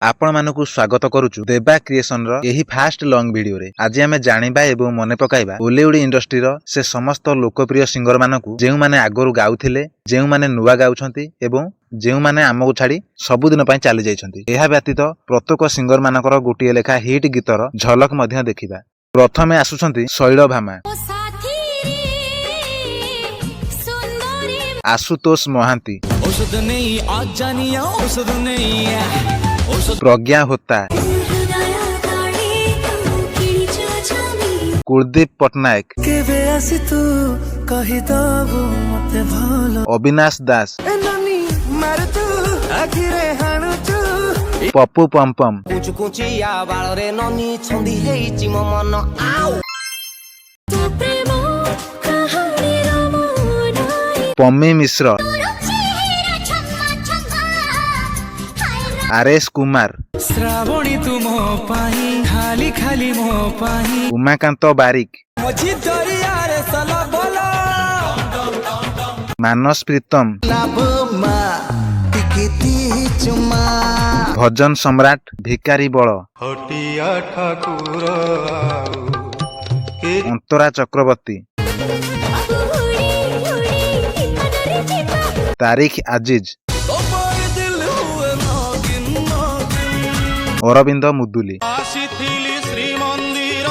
ଆପଣମାନଙ୍କୁ ସ୍ୱାଗତ କରୁଛୁ ଦେବା କ୍ରିଏସନର ଏହି ଫାଷ୍ଟ ଲଙ୍ଗ ଭିଡିଓରେ। ଆଜି ଆମେ ଜାଣିବା ଏବଂ ମନେ ପକାଇବା ଓଲିଉଡ ଇଣ୍ଡଷ୍ଟ୍ରିର ସେ ସମସ୍ତ ଲୋକପ୍ରିୟ ସିଙ୍ଗରମାନଙ୍କୁ, ଯେଉଁମାନେ ଆଗରୁ ଗାଉଥିଲେ, ଯେଉଁମାନେ ନୂଆ ଗାଉଛନ୍ତି ଏବଂ ଯେଉଁମାନେ ଆମକୁ ଛାଡ଼ି ସବୁଦିନ ପାଇଁ ଚାଲି ଯାଇଛନ୍ତି। ଏହା ବ୍ୟତୀତ ପ୍ରତ୍ୟେକ ସିଙ୍ଗରମାନଙ୍କର ଗୋଟିଏ ଲେଖା ହିଟ୍ ଗୀତର ଝଲକ ମଧ୍ୟ ଦେଖିବା। ପ୍ରଥମେ ଆସୁଛନ୍ତି ଶୈଳଭାମା। ଓ ସାଥିରେ ସୁନ୍ଦରୀ। ଆଶୁତୋଷ ମହାନ୍ତି। ଔଷଧ ନେଇ ଅଜାନିଆ, ଔଷଧ ନେଇ ଔଷଧ। ପ୍ରଜ୍ଞା ହୋତା। ହୃଦୟ ତଳେ ତୁ କିଣିଛୁ ଜମି। କୁଳଦୀପ ପଟ୍ଟନାୟକ। କେବେ ଆସି ତୁ କହିଦବୁ ମତେ ଭଲ। ଅବିନାଶ ଦାସ। ଏ ନାନୀ, ମାରୁଛୁ ଆଖିରେ ହାଣୁଛୁ। ପପୁ ପମ୍ପମ୍। କୁଞ୍ଚୁ କୁଞ୍ଚିଆ ବାଳରେ ନନି, ଛନ୍ଦି ହେଇଛି ମୋ ମନ ଆଉ। ତୁ ପ୍ରେମ କାହାଣୀର ମୋ ନାୟକ। ପମି ମିଶ୍ର। ତୋର ଚେହେରା ଛମା ଛମା ହାୟ। R S Kumar. ଶ୍ରାବଣୀ, ତୁ ମୋ ପାଇଁ, ଖାଲି ଖାଲି ମୋ ପାଇଁ। ଉମାକାନ୍ତ ବାରିକ। ମଝି ଦରିଆରେ ସଲା ବଲା। ମାନସ ପ୍ରୀତମ। ଲାଭ ମା ଟିକେ ଚୁମା। ଭଜନ ସମ୍ରାଟ ଭିକାରୀ ବଳ। ହଟିଆ ଠାକୁର ଆଉ କେ। ଅନ୍ତରା ଚକ୍ରବର୍ତ୍ତୀ। ବାବୁ, ଉଡ଼ି ଉଡ଼ି ବିମାନରେ ଯିବା। ତାରିଖ ଆଜିଜ। ତୋ ପାଇଁ ଦିଲ ହୁଏ ନାଗିନ ନାଗିନ। ଅରବିନ୍ଦ ମୁଦୁଲି। ଆସିଥିଲି ଶ୍ରୀମନ୍ଦିର,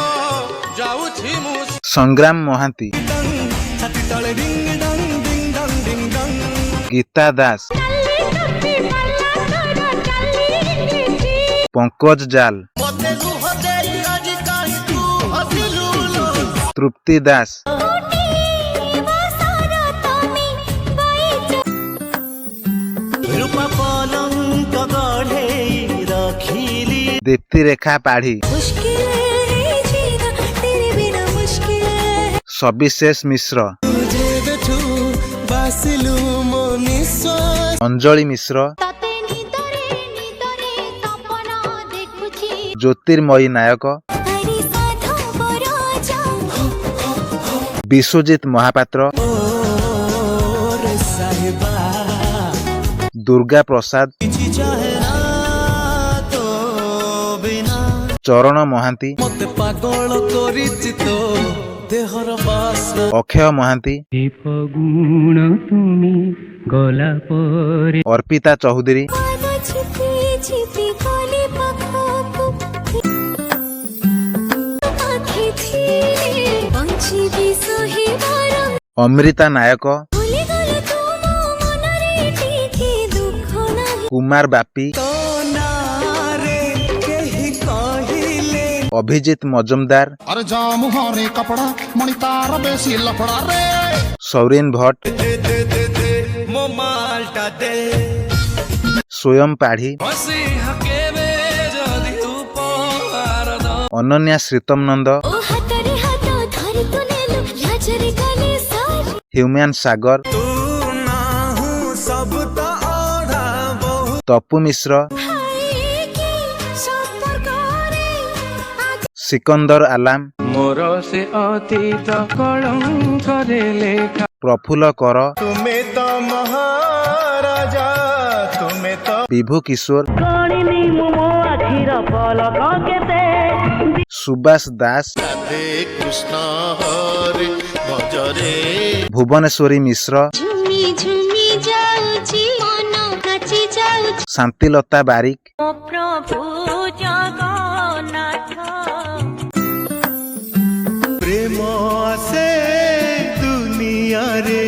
ଯାଉଛି ମୁଁ। ସଂଗ୍ରାମ ମହାନ୍ତି। ଛାତି ତଳେ ଡିଙ୍ଗ ଡଙ୍ଗ ଡିଙ୍ଗ ଡଙ୍ଗ ଡିଙ୍ଗ ଡଙ୍ଗ। ଗୀତା ଦାସ। କାଲି କପି ପାଲା ତୋର କାଲି ଇଂଲିଶ। ପଙ୍କଜ ଜାଲ। ମତେ ଲୁହ ଦେଇ ଆଜି କାହିଁ ତୁ ହସିଲୁ ଲୋ? ତୃପ୍ତି ଦାସ। ଗୋଟିଏ ବସର ତମେ ବଇଚ। ରୂପା ପଲଙ୍କ ଗଢ଼େଇ ରଖିଲି। ଦୀପ୍ତିରେଖା ପାଢୀ। मुश्किल है जीना तेरे बिना, मुश्किल है। ସବିଶେଷ ମିଶ୍ର। ଯେବେଠୁ ବାସିଲୁ ମୋ ନିଶ୍ୱାସ। ଅଞ୍ଜଳି ମିଶ୍ର। ତତେ ନିଦରେ ନିଦରେ ସପନ ଦେଖୁଛି। ଜ୍ୟୋତିର୍ମୟୀ ନାୟକ। ହରି ସାଧବ ରାଜା। ବିଶ୍ୱଜିତ ମହାପାତ୍ର। ଓ ରେ ସାହିବା। ଦୁର୍ଗା ପ୍ରସାଦ। କିଛି ଚାହେ ନା ତୋ ବିନା। ଚରଣ ମହାନ୍ତି। ମତେ ପାଗଳ କରିଛି ତୋ ଦେହର ବାସ୍ନା। ଅକ୍ଷୟ ମହାନ୍ତି। ଫଗୁଣ তুমি ଗଲା ପରେ। ଅର୍ପିତା ଚୌଧୁରୀ। ପାଦ ଝିପି ଝିପି ଗଲେ ପାଖକୁ, ପାଖେ ଥିଲେ ବଞ୍ଚିବି ସହିବାର। ଅମ୍ରିତା ନାୟକ। ଭୁଲିଗଲ ତୁ ମୋ ମନରେ ଟିକେ ଦୁଃଖ ନାହିଁ। କୁମାର ବାପି। ତୋ ନାଁରେ କେହି କହିଲେ। ଅଭିଜିତ ମଜୁମଦାର। ଆରେ ଯା ମୁହଁରେ କପଡ଼ା, ମଣି ତାର ବେଶୀ ଲଫଡ଼ା ରେ। ସୌରିନ ଭଟ୍ଟ। ଦେ ଦେ ଦେ ଦେ, ମୋ ମାଲଟା ଦେ। ସ୍ୱୟଂ ପାଢୀ। ମସିହା କେବେ ଯଦି ଉପହାର ଦବ। ଅନନ୍ୟା ଶ୍ରୀତମ ନନ୍ଦ। ଓ ହାତରେ ହାତ ଧରି ତୁ ନେଲୁ ଲାଜରେ ଗଲେ ସାରି। ହ୍ୟୁମାନ ସାଗର। ତୁ ନାହୁଁ ସବୁ ତ ଅଧା ବହୁ। ତପୁ ମିଶ୍ର। ହାୟ କି ସମ୍ପର୍କରେ ଆଜି। ସିକନ୍ଦର ଆଲାମ। ମୋର ସେ ଅତୀତ କଳଙ୍କରେ ଲେଖା। ପ୍ରଫୁଲ୍ଲ କର। ତୁମେ ତ ମହାରାଜା, ତୁମେ ତ। ବିଭୁ କିଶୋର। ଗଣିନି ମୁଁ ମୋ ଆଖିର ପଲକ କେତେ। ସୁବାସ ଦାସ। ରାଧେ କୃଷ୍ଣ ହରେ ଭଜରେ। ଭୁବନେଶ୍ୱରୀ ମିଶ୍ର। ଝୁମି ଝୁମି ଯାଉଛି ମନ, ନାଚି ଯାଉଛି। ଶାନ୍ତିଲତା ବାରିକ। ମୋ ପ୍ରଭୁ ଜଗନ୍ନାଥ। ପ୍ରେମ ଆସେ ଦୁନିଆରେ।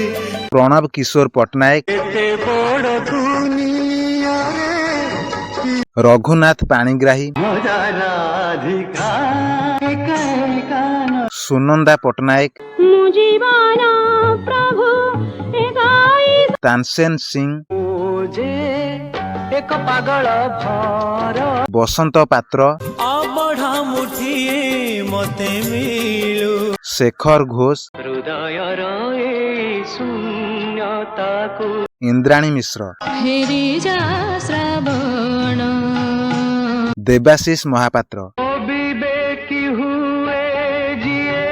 ପ୍ରଣବ କିଶୋର ପଟ୍ଟନାୟକ। ଏତେ ବଡ଼ ଦୁନିଆରେ। ରଘୁନାଥ ପାଣିଗ୍ରାହୀ। ରାଧିକା ଏକା ଏକା। ସୁନନ୍ଦା ପଟ୍ଟନାୟକ। ମୁଁ ଜୀବନ ପ୍ରଭୁ ଗାଇ। ତାନସେନ ସିଂ। ଯେ ଏକ ପାଗଳ ଭର। ବସନ୍ତ ପାତ୍ର। ଅବଢ଼ା ମୁଠିଏ ମତେ ମିଳୁ। ଶେଖର ଘୋଷ। ହୃଦୟର ଏ ଶୂନ୍ୟତାକୁ। ଇନ୍ଦ୍ରାଣୀ ମିଶ୍ର। ଫେରି ଯା ଶ୍ରାବଣ। ଦେବାଶିଷ ମହାପାତ୍ର। ବିବେକୀ ହୁଏ ଯିଏ।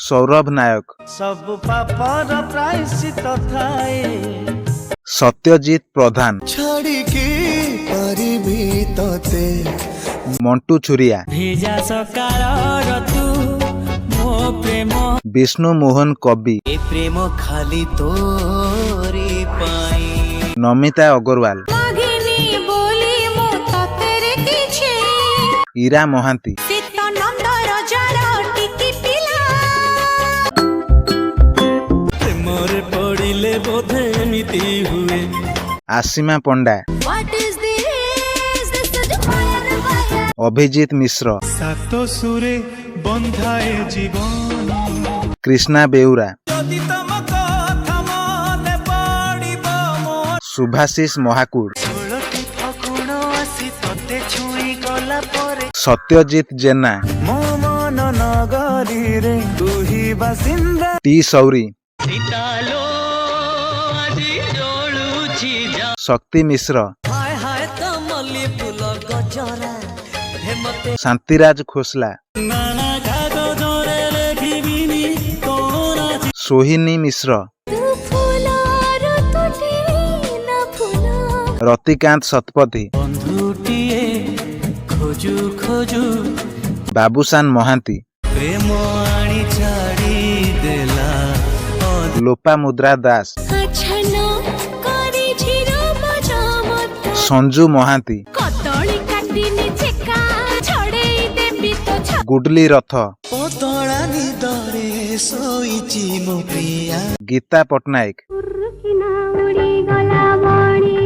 ସୌରଭ ନାୟକ। ସବୁ ପାପର ପ୍ରାୟଶ୍ଚିତ ଥାଏ। ସତ୍ୟଜିତ ପ୍ରଧାନ। ଛାଡ଼ିକି ପାରିବି ତତେ। ମଣ୍ଟୁ ଛୁରିଆ, ଭିଜା ସକାଳର ତୁ ମୋ ପ୍ରେମ। ବିଷ୍ଣୁ ମୋହନ କବି, ଏ ପ୍ରେମ ଖାଲି ତୋରି ପାଇଁ। ନମିତା ଅଗରୱାଲ, ମାଗିନି ବୋଲି ମୁଁ ତତେରେ କିଛି। ଇରା ମହାନ୍ତି, ସୀତ ନନ୍ଦ ରଜାର ଟିକି ପିଲା। ପ୍ରେମରେ ପଡ଼ିଲେ ବୋଧେ ଏମିତି ହୁଏ। ଆସୀମା Panda, What is this? This is fire, fire. Abhijit Mishra, ସାତ ସୁରେ ବନ୍ଧାଏ ଜୀବନ। କ୍ରିଷ୍ଣା ବେଉରା, ଯଦି ତମ କଥା ମନେ ପଡ଼ିବ ମୋ। ସୁଭାଶିଷ ମହାକୁଡ଼, ଷୋଳଟି ଫଗୁଣ ଆସି ତତେ ଛୁଇଁ ଗଲା ପରେ। ସତ୍ୟଜିତ ଜେନା, ମୋ ମନ ନଗରୀରେ ତୁ ହିଁ ବାସିନ୍ଦା। ଟି ସୌରୀ, ସୀତାଲୋ ଆଜି ଜଳୁଛି। ଶକ୍ତି ମିଶ୍ର, ହାୟ ହାୟ ତ ମଲ୍ଲି ଫୁଲ ଗଜରା ହେ ମତେ। ଶାନ୍ତିରାଜ ଖୋସଲା, ନାନା କାଗଜରେ ଲେଖିବିନି ତୋ ନାଁ। ସୋହିନୀ ମିଶ୍ର, ତୁ ଫୁଲର ତୁଟି ନା ଫୁଲ। ରତିକାନ୍ତ ଶତପଥୀ, ବନ୍ଧୁଟିଏ ଖୋଜୁ ଖୋଜୁ। ବାବୁସାନ ମହାନ୍ତି, ପ୍ରେମ ଆଣି ଛାଡ଼ି ଦେଲା। ଲୋପାମୁଦ୍ରା ଦାସ, ଆଚ୍ଛନ୍ନ କରିଛି ରୂପ ଚମତ୍କାର। ସଞ୍ଜୁ ମହାନ୍ତି, କଦଳୀ କାଟିନି ଛେକା ଛଡେଇ ଦେବି ତୋ ଛା। ଗୁଡଲି ରଥ, ପତଳା ନିଦରେ ଶୋଇଛି ମୋ ପ୍ରିୟା। ଗୀତା ପଟ୍ଟନାୟକ, କିନା ଉଡ଼ିଗଲା ବଣି।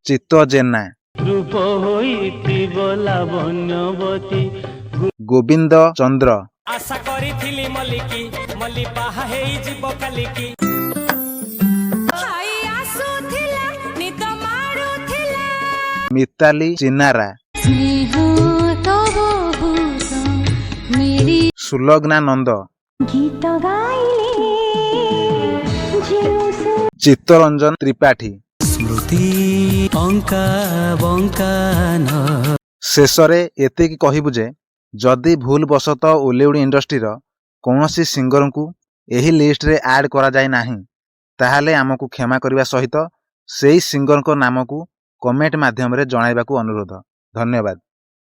ଚିତ୍ତ ଜେନା, ରୂପ ହୋଇଥିବ ଲାବଣ୍ୟବତୀ। ଗୋବିନ୍ଦ ଚନ୍ଦ୍ର, ଆଶା କରିଥିଲି ମଲ୍ଲିକି ମଲ୍ଲି ବାହା ହେଇଯିବ କାଲିକି। ହାଇ ଆସୁଥିଲା ନିଦ ମାରୁଥିଲା। ମିତାଲି ଚିନାରା, ସ୍ନେହ ତ ବହୁତ ମିଳି। ସୁଲଗ୍ନା ନନ୍ଦ, ଗୀତ ଗାଇଲେ ଯେଉଁ ଚିତ୍ତରଞ୍ଜନ ତ୍ରିପାଠୀ। ସ୍ମୃତି ଅଙ୍କା ବଙ୍କା ନ। ଶେଷରେ ଏତିକି କହିବୁ ଯେ ଯଦି ଭୁଲ ବଶତଃ ଓଲିଉଡ଼ ଇଣ୍ଡଷ୍ଟ୍ରିର କୌଣସି ସିଙ୍ଗରଙ୍କୁ ଏହି ଲିଷ୍ଟରେ ଆଡ୍ କରାଯାଇ ନାହିଁ, ତାହେଲେ ଆମକୁ କ୍ଷମା କରିବା ସହିତ ସେଇ ସିଙ୍ଗରଙ୍କ ନାମକୁ କମେଣ୍ଟ ମାଧ୍ୟମରେ ଜଣାଇବାକୁ ଅନୁରୋଧ। ଧନ୍ୟବାଦ।